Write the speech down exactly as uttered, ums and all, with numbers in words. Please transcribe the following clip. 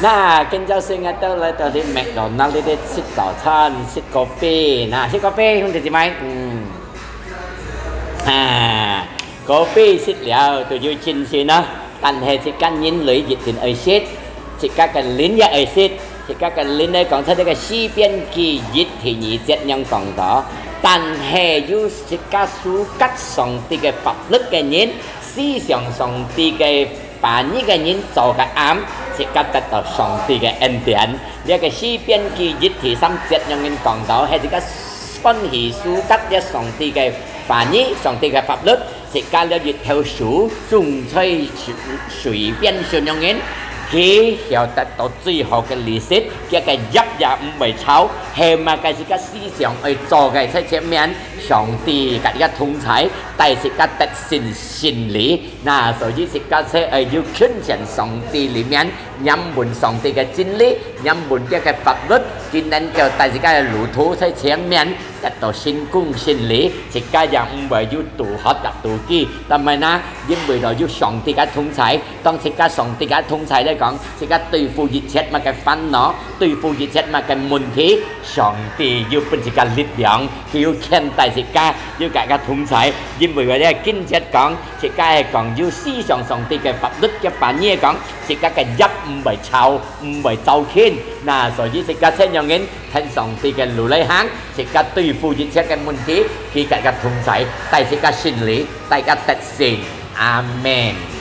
那今朝時𠊎兜來到這麥當勞這裡食早餐，食咖啡，那食咖啡，兄弟姊妹，嗯，啊，咖啡食了就有精神啊，但係自家人類一定愛食，自家个靈也愛食，自家个靈來講，在這个詩篇記一第二節樣講到，但係有自家守節上帝个法律个人，思想上帝个 話語个人做个暗，自家得到上帝个恩典。這个詩篇記一第三節樣人講到，係自家歡喜守節這上帝个話語，上帝个法律，自家了一頭樹，種在水，水邊上樣人，佢曉得到最好个利息，佢个葉也毋會臭，係麼个自家思想愛做个，在前面，上帝佮自家同在，帶自家得勝勝利。 那所以自家就愛有近前上帝裡面，仰望上帝个真理，仰望佢个法律，佢能夠帶自家个路途在前面得到成功勝利，自家也毋會有堵渴也堵飢。但係呢，因為到有上帝个同在，當自家上帝个同在來講，自家對付一切麼个煩惱，對付一切麼个問題，上帝有分自家力量，佢有牽帶自家，有佮自家同在。因為𠊎這經節講， 自家係講有思想上帝个法律个話語講，自家个葉毋會臭，毋會燥㪐。那所以自家就仰人跈上帝个路來行，自家對付一切个問題，佢佮自家同在，帶自家勝利，帶自家得勝。阿們。